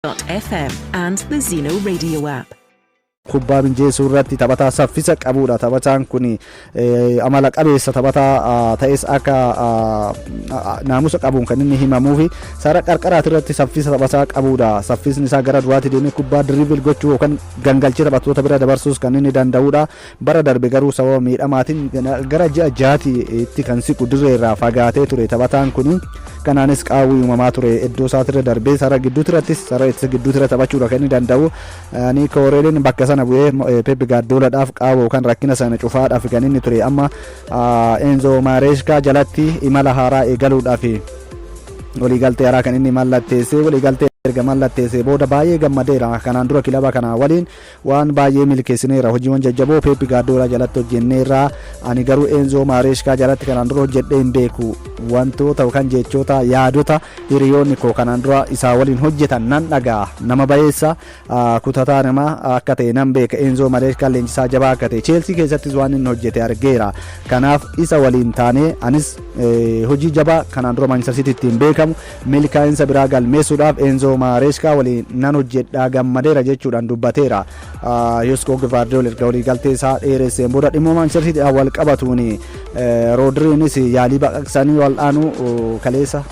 FM and the Zeno Radio app. Kubbaa mijeessuu irratti taphataa saffisa qabudha. Taphataan kun amala qabeessa taphataa ta'es akka naamusa qabuun kan inni himamuu fi sarara qarqaraati irratti saffisa taphataa qabudha. Saffisni isaa gara duraatti deemee kubbaa dribble gochuu yookaan gangalchee taphattoota bira dabarsuus kan inni danda'udha. Bara darbe garuu sababa miidhamaatiin gara ji'a 6tti kan siqu dirree irraa fagaatee ture taphataan kun. Kanaanis qaawwii uumamaa ture iddoo isaatirra darbee sarara gidduutti irrattis, sarara ittisa gidduutti irra taphachuudha kan inni danda'u. Nico O'Reilly'n bakka sana bu'ee Pep Guardiolaadhaaf qaawwa yookaan rakkina sana cufaadhaaf kan inni ture. Amma Enzo Maresca jalatti imala haaraa eegaluudhaaf waliigaltee haaraa kan inni mallatteessee, waliigaltee erga mallatteessee booda baay'ee gammadeera. Kanaan dura kilaba kana waliin waan baay'ee milkeessineera, hojiiwwan jajjaboo Pep Guardiola jalatti hojjenneerra. Ani garuu Enzo Maresca jalatti kanaan dura hojjedhee hin beeku. Wantoota yookaan jechoota, yaadota hiriyoonni koo kanaan dura isaa waliin hojjetan nan dhagaa. Nama bayeessa, kutataa nama akka ta'e nan beeka. Enzo Maresca leenjisaa jabaa akka ta'e Chelsea keessattis waan inni hojjete argeera. Kanaaf isa waliin taanee anis hojii jabaa kanaan dura Manchester City ittiin beekamu milkaa'insa biraa galmeessuudhaaf Enzo Maresca waliin nan hojjedhaa, gammadeera jechuudhaan dubbateera. Josko Gvardiol erga waliigaltee isaa dheeresseen booda dhimma Manchester City wal qabatuun Rodriinis yaalii baqaqsanii wal'aanuu kaleessa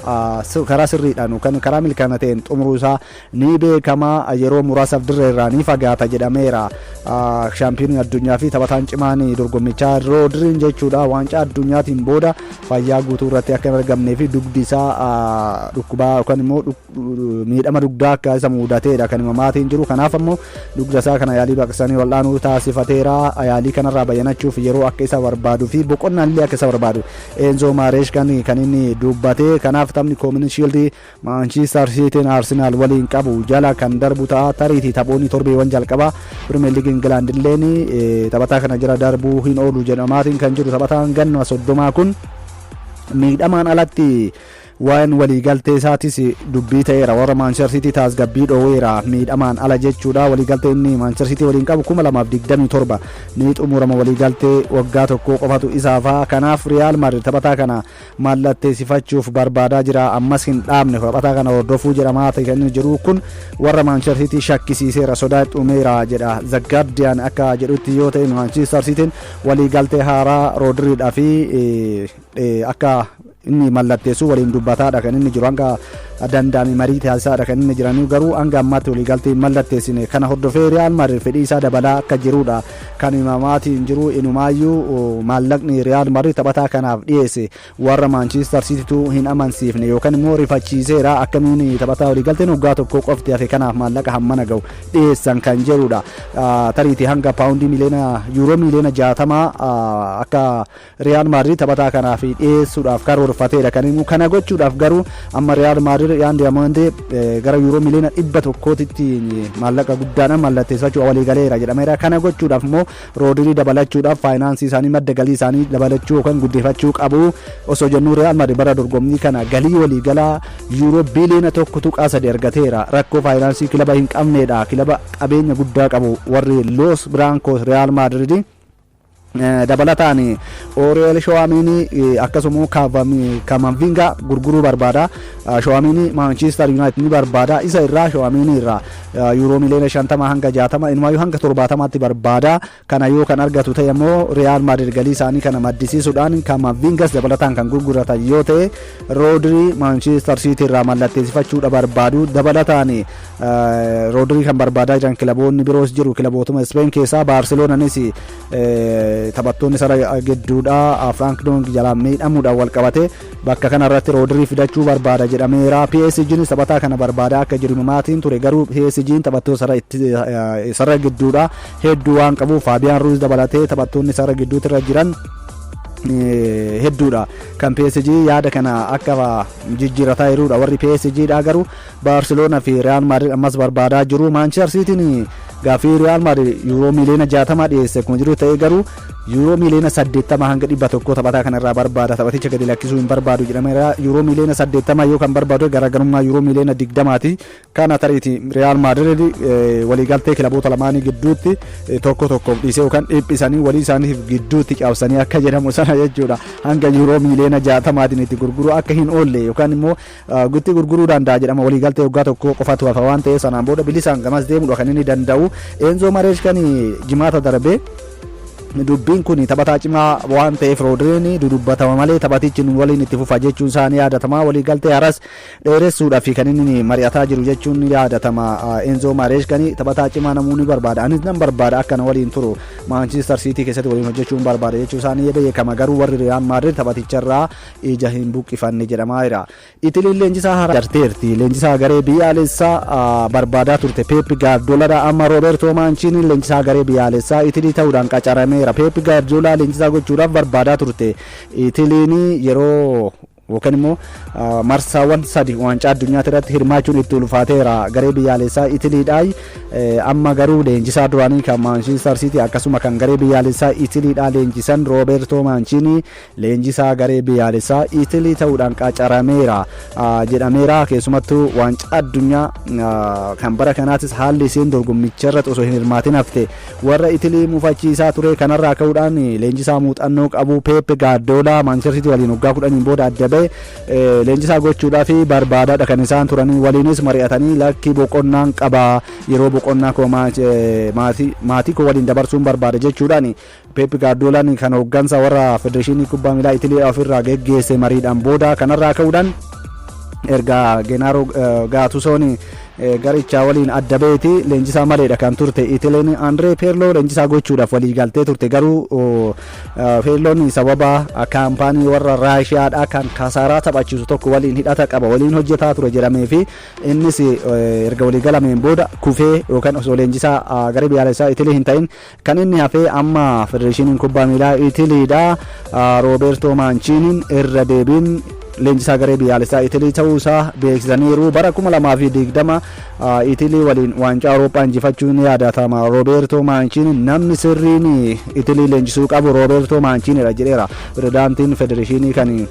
karaa sirriidhaan kan karaa milkaa'ina ta'een xumuruu isaa ni beekama. Yeroo muraasaaf dirree irraa ni fagaata jedhameera. Shaampiyoonii addunyaa fi taphataan cimaan dorgommichaa Rodriin jechuudha waancaa addunyaatiin booda fayyaa guutuu irratti akka hin argamnee fi dugdi isaa dhukkubaa yookaan immoo miidhama dugdaa akka isa mudateedha kan himamaatiin jiru. Kanaaf ammoo dugda isaa kana yaalii baqaqsanii wal'aanuu taasifateera. Yaalii kanarraa bayyanachuuf yeroo akka isa barbaaduu fi boqonnaan illee akka isa barbaadu Enzo Marescaan kan inni dubbate. Kanaaf taphni Community Shield Manchester Cityn Arsenal waliin qabu jala kan darbu ta'a. Tariitii taphoonni torbeewwan jalqabaa Premier League England illeen taphataa kana jala darbuu hin oolu jedhamaatiin kan jiru. Taphataan ganna 30 kun miidhamaan alatti waan waliigaltee isaatis dubbii ta'eera. Warra Manchester City taasgabbii dhoweera miidhamaan ala jechuudha. Waliigaltee inni Manchester City waliin qabu 2027 ni xumurama. Waliigaltee waggaa 1 qofatu isaafaa. Kanaaf Real Madrid taphataa kana mallatteessifachuuf barbaadaa jira. Ammas hin dhaabne taphataa kana hordofuu jedhamaa kan inni jiru. Kun warra Manchester City shakkisiiseera, sodaa xumeera jedha The Guardian. Akka jedhutti yoo ta'e, Manchester Cityn waliigaltee haaraa Rodriidhaa fi akka inni mallatteessu waliin dubbataadha kan inni jiru. Hanga danda'ame marii taasisaadha kan inni jiranii, garuu hanga ammaatti waliigaltee hin mallatteessine. Kana hordofee Real Madrid fedhii isaa dabalaa akka jirudha kan himamaatiin jiru. Inumaayyuu maallaqni Real Madrid taphataa kanaaf dhiyeesse warra Manchester Citytu hin amansiifne yookaan immoo rifachiiseera. Akkamiin taphataa waliigalteen waggaa 1 qofti hafe kanaaf maallaqa hammana ga'u dhiyeessan kan jedhudha. Tariitii hanga paawundii miliyoona, yuuroo miliyoona 60 akka Real Madrid taphataa kanaaf dhiyeessuudhaaf karoorfateedha kan himu. Kana gochuudhaaf garuu amma Real Madrid Yan Diomande gara yuuroo miliyoona 100tti maallaqa guddaadhaan mallatteessachuu walii galeera jedhameera. Kana gochuudhaaf immoo Rodrii dabalachuudhaaf faayinaansii isaanii, madda galii isaanii dabalachuu yookaan guddifachuu qabu. Osoo jennuu, Real Madrid bara dorgommii kana galii waliigalaa yuuroo biliyoona 1.3 argateera. Rakkoo faayinaansii kilaba hin qabneedha. Kilaba qabeenya guddaa qabu warri Los Blancos Real Madrid. Dabalataan Aurelien Tchouameni akkasuma Camavinga gurguruu barbaada. Tchouameni Manchester United ni barbaada. Isa irraa, Tchouameni irraa yuuroo miliyoona 50 hanga 60, inumaayyuu hanga 70tti barbaada. Kana yoo kan argatu ta'e immoo Real Madrid galii isaanii kana maddisiisuudhaan Camavingas dabalataan kan gurguratan yoo ta'e, Rodri Manchester City irraa mallatteessifachuudha barbaadu. Dabalataan Rodri kan barbaadaa jiran kilaboonni biroos jiru. Kilabootuma Spain keessaa Baarseloonanis taphattoonni sarara gidduudha Frenkie de Jong jalaa miidhamuudhaan wal qabate bakka kana irratti Rodri fidachuu barbaada jedhameera. PSGnis taphataa kana barbaada akka jiru maatiin ture, garuu PSG'n taphattoota sarara gidduudha hedduu waan qabuuf, Fabian Ruiz dabalatee taphattoonni sarara gidduutti irra jiran hedduudha. Kan PSG yaada kana akka jijjiirataa jirudha. Warri PSG dha garuu Barcelona fi Real Madrid ammas barbaadaa jiru. Manchester Cityn Gaaffii Riyaal Maadrid yuuroo miiliyoona 60 dhiyeesse akkuma jiru ta'ee, garuu yuuroo miiliyoona 80 hanga 100 taphataa kanarraa barbaada. Taphaticha gadi lakkisuu hin barbaadu jedhameera. Yuuroo miiliyoona 80 yoo kan barbaadu, garaagarummaa yuuroo miiliyoona 20ti. Kana tariiti Riyaal Maadrid waliigaltee kilaboota lamaanii gidduutti tokko tokkoof dhiisee yookaan dhiphisanii walii isaaniif gidduutti cabsanii akka jedhamu sana jechuudha. Hanga yuuroo miiliyoona 60tiin itti gurguruu akka hin oolle yookaan immoo itti gurguruu danda'a jedhama. Waliigaltee waggaa tokko qofatu hafa waan ta'eef, sanaan booda bilisaan gamas deemudha kan inni danda'u. Eenzo Mareeshkan Jimaata darbee dubbiin kun taphataa cimaa waan ta'eef Roodiriin dudubbatama malee taphatichi nu waliin itti fufa jechuun isaanii yaadatama. Waliigaltee haras dheeressuudhaaf kan inni mari'ataa jiru jechuun ni yaadatama. Enzoo Mareeshkan taphataa cimaa namoonni barbaada, anis nan barbaada, akka na waliin turu Maanchister Siitii keessatti waliin hojjechuun barbaada jechuun isaanii beekama. Garuu warri Riyaal Maadrid taphaticharraa ija hin buqqifanne jedhamaa jira. Itiliin leenjisaa haaraa argateerti. Leenjisaa garee biyyaalessaa barbaadaa turte Peep Gaardioladha. Amma Roobertoo Maanchiini leenjisaa garee biyyaalessaa Itilii ta'uudhaan qacarameera. Peep Gaardiola leenjisaa gochuudhaaf barbaadaa turte. Itiliin yeroo yookaan immoo marsaawwan sadi waancaa addunyaa irratti hirmaachuun itti ulfaateera garee biyyaalessaa Itiliidhaa. Amma garuu leenjisaa duraanii kan Maanchister City akkasuma kan garee biyyaalessaa Itiliidhaa leenjisan Roobertoo Maanchiini leenjisaa garee biyyaalessaa Itilii ta'uudhaan qacarameera jedhameera. Keessumattuu waancaa addunyaa kan bara kanaatis haalli isheen dorgommicha irratti osoo hin hirmaatin hafte warra Itilii mufachiisaa ture. Kanarraa ka'uudhaan leenjisaa muuxannoo qabu Peep Gaardiyoolaa Maanchister Sitii waliin waggaa 10n booda adda ba'e leenjisaa gochuudhaaf barbaadaadha kan isaan turanii. Waliinis mari'atanii, lakkii, boqonnaan qaba, yeroo boqonnaa koo maatii koo waliin dabarsuun barbaada jechuudhaan Peep Gaardiyoolaan kan hooggansa warra federeeshinii kubbaa miilaa Itilii ofirraa geggeesse mariidhaan booda. Kanarraa ka'uudhaan erga Genaaroo Gaatusoon garichaa waliin adda ba'eeti leenjisaa maleedha kan turte Itiliin. Andree Peerloo leenjisaa gochuudhaaf walii galtee turte, garuu Peerloon sababa kaampaanii warra Raashiyaadhaa kan kasaaraa taphachiisu tokko waliin hidhata qaba, waliin hojjetaa ture jedhamee fi innis erga walii galameen booda kufee yookaan osoo leenjisaa garee biyyaalessaa Itilii hin ta'in kan inni hafee. Amma federeeshiniin kubbaa miilaa Itiliidha Roobertoo Maanchiiniin irra deebiin leenjisaa garee biyyaalessaa Itilii ta'uusaa beeksisaniiru. Bara 2020 Itilii waliin waancaa Awurooppaa injifachuun ni yaadatama. Roobertoo Maanchiini namni sirriin Itilii leenjisuu qabu Roobertoo Maanchiinidha jedheera pirezidaantiin federeeshinii kan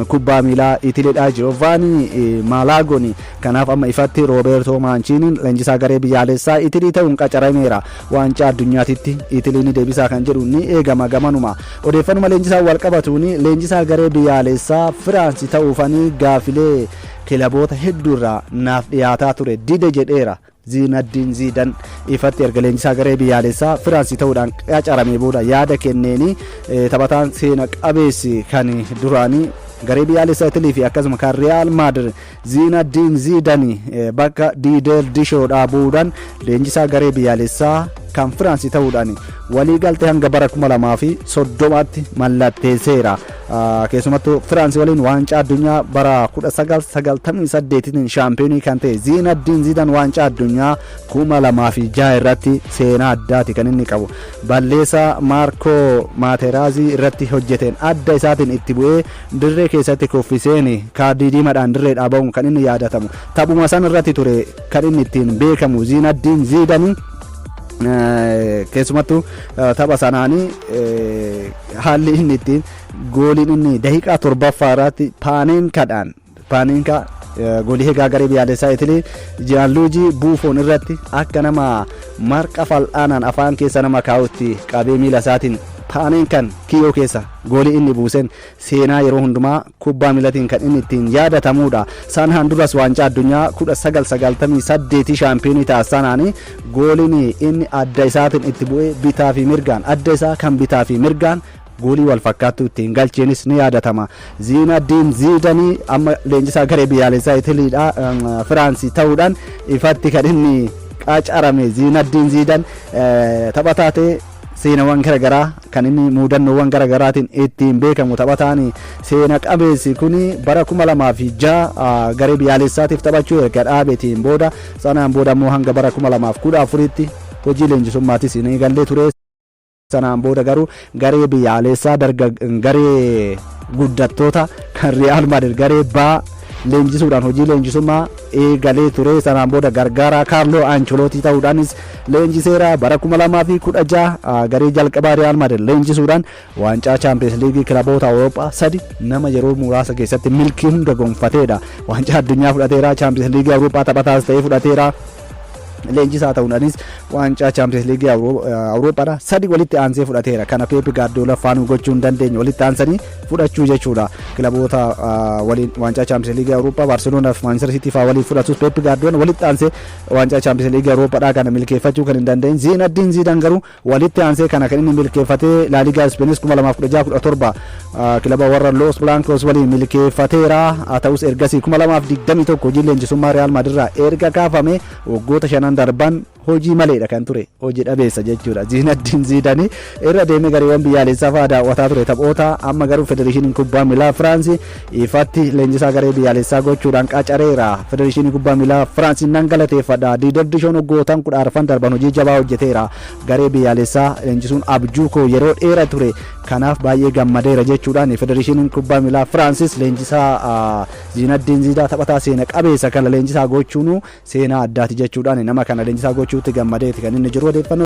kubbaa miilaa Itiliidha Giovanni Malaagoni. Kanaaf amma ifatti Roobertoo Maanchiiniin leenjisaa garee biyyaalessaa Itilii ta'uun qacarameera. Waancaa addunyaatitti Itilii ni deebisaa kan jedhu ni eegama. Gamanuma odeeffannuma leenjisaa wal qabatuun, leenjisaa garee biyyaalessaa Firaansi ta'uufanii gaafilee kilaboota hedduurraa naaf dhiyaataa ture dide jedheera Ziinaddiin Ziidan. Ifatti erga leenjisaa garee biyyaalessaa Firaansii ta'uudhaan qacaramee booda yaada kenneeni taphataan seena qabeessi kan duraanii garee biyyaalessaa Itilii fi akkasuma kan Riyaal Maadrid Ziinaddiin Ziidan bakka Diideer Dishoodhaa bu'uudhaan leenjisaa garee biyyaalessaa kan Firaansii ta'uudhaan walii galtee hanga bara 2030tti mallatteesseera. Keessumattuu Firaansii waliin waancaa addunyaa bara 1998 shaampiyoonii kan ta'e Ziinaddiin Ziidan waancaa addunyaa 2006 irratti seenaa addaati kan inni qabu. Balleessaa Maarkoo Maateraazii irratti hojjeteen adda isaatiin itti bu'ee dirree keessatti kuffiseen kaardii diimaadhaan dirreedhaa ba'uun kan inni yaadatamu. Taphuma san irratti ture kan inni ittiin beekamu Ziinaddiin Ziidanii. Keessumattuu tapha sanaanii haalli inni ittiin gooliin inni daqiiqaa 7ffaa irratti paaneenkaadhaan, paaneenkaa goolii eegaa garee biyyaalessaa Itilii Jiyaanluujii Buufoon irratti akka nama marqa fal'aanaan afaan keessa nama kaa'utti qabee miila isaatiin paaneenkan kiyyoo keessa goolii inni buuseen seenaa yeroo hundumaa kubbaa miilatiin kan inni ittiin yaadatamudha. Sanaan duras waancaa addunyaa 1998 shaampiyoonii taasisanaani gooliin inni adda isaatiin itti bu'ee bitaa fi mirgaan, adda isaa kan bitaa fi mirgaan goolii wal fakkaattuu ittiin galcheenis ni yaadatama. Ziinaddiin Ziidanii amma leenjisaa garee biyyaalessaa Itiliidha Firaansii ta'uudhaan ifatti kan inni qacarame. Ziinaddiin Ziidan taphataa ta'e seenawwan garaagaraa kan inni muudannoowwan garaagaraatiin ittiin beekamu. Taphataan seena qabeessi kun bara 2006 garee biyyaalessaatiif taphachuu erga dhaabeetiin booda, sanaan booda immoo hanga bara 2014tti hojii leenjisummaatis hin eegallee ture. Sanaan booda garuu garee biyyaalessaa, garee guddattoota kan Riyaal Maadrid, garee baa leenjisuudhaan hojii leenjisummaa eegalee ture. Sanaan booda gargaaraa Kaarloo Ancelootii ta'uudhaanis leenjiseera. Bara 2016 garee jalqabaa Riyaal Maadrid leenjisuudhaan waancaa Chaampiyeens Liigii kilaboota Awurooppaa sadi nama yeroo muraasa keessatti milkii hunda gonfateedha. Waancaa addunyaa fudhateera, Chaampiyeens Liigii Awurooppaa taphataas ta'ee fudhateera. Leenjisaa ta'uudhaanis waancaa Chaampiyeens Liigii Awurooppaadha sadi walitti aansee fudhateera. Kana Peep Gaardiola faanuu gochuu hin dandeenye, walitti aansanii fudhachuu jechuudha. Kilaboota waliin waancaa Chaampiyeens Liigii Awurooppaa Baarseloonaa fi Maanchister Siitii fa'aa waliin fudhatus, Peep Gaardiola walitti aansee waancaa Chaampiyeens Liigii Awurooppaadha kana milkeeffachuu kan hin dandeenye. Ziinaddiin Ziidaan garuu walitti aansee kana kan inni milkeeffatee, Laaligaa Ispeenis 2016-17 kilaba warra Los Blancos waliin milkeeffateera. Ta'us ergasii 2021 hojii leenjisummaa Riyaal Maadrid erga kaafame waggoota 5n darban hojii maleedha kan ture, hojii dhabeessa jechuudha. Ziinaddiin Ziidanii irra deemee gareewwan biyyaalessaa fa'aa daawwataa ture taphoota. Amma garuu Federeeshiniin Kubbaa Miilaa Firaansii ifatti leenjisaa garee biyyaalessaa gochuudhaan qacareera. Federeeshinii Kubbaa Miilaa Firaansii nan galateeffadha. Diider Dishoon waggootan 14 darban hojii jabaa hojjeteera. Garee biyyaalessaa leenjisuun abjuu koo yeroo dheera ture, kanaaf baay'ee gammadeera jechuudhaan Federeeshiniin Kubbaa Miilaa Firaansis leenjisaa Ziinaddiin Ziidaa, taphataa seena qabeessa kana leenjisaa gochuun seenaa addaati jechuudhaan nama kana leenjisaa gochuutti gammadeeti kan inni jiru odeeffannoo.